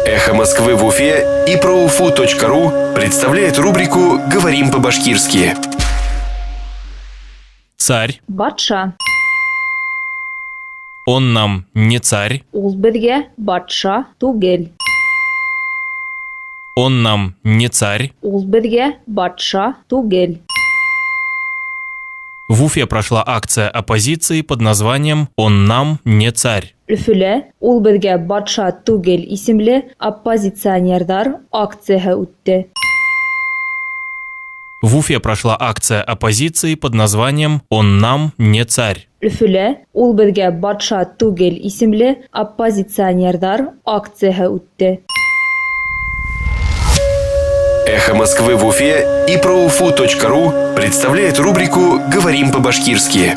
Эхо Москвы в Уфе и проуфу.ру представляет рубрику «Говорим по-башкирски». Царь. Батша. Он нам не царь. Ул беҙгә батша түгел. Он нам не царь. Ул беҙгә батша түгел. В Уфе прошла акция оппозиции под названием «Он нам не царь». Өфөлә «Ул беҙгә батша түгел» исемле оппозиционерҙар акцияһы үтте. В Уфе прошла акция оппозиции под названием «Он нам не царь». Өфөлә «Ул беҙгә батша түгел» исемле оппозиционерҙар акцияһы үтте. Эхо Москвы в Уфе и проуфу.ру представляет рубрику «Говорим по-башкирски».